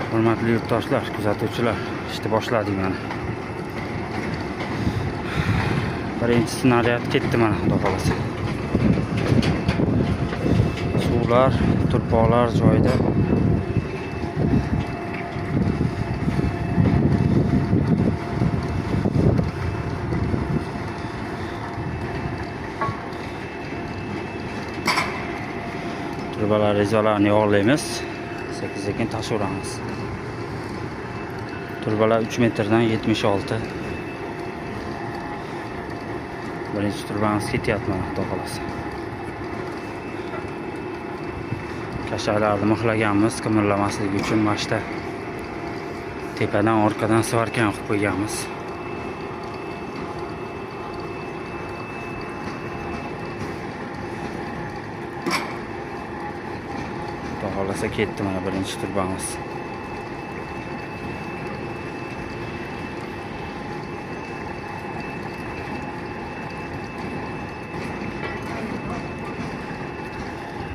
Hurmatli yurtdoshlar, kuzatuvchilar, ishni boshladik mana. Birinchi snaryad ketdi mana, xudo xolasa. Suvlar, turpoqlar joyida. Turbalar, rezalarni yog'laymiz. Sekin-sekin tashaveramiz. Turbalar 3 metrdan 76. Birinchi turbamiz ketyapti mana, xudo xolasa. Kashaklarni mixlaganmiz, qimirlamasligi uchun mashta tepadan orqadan svarka qilib qo'yganmiz. Xudo xolasa ketdi mana birinchi turbamiz.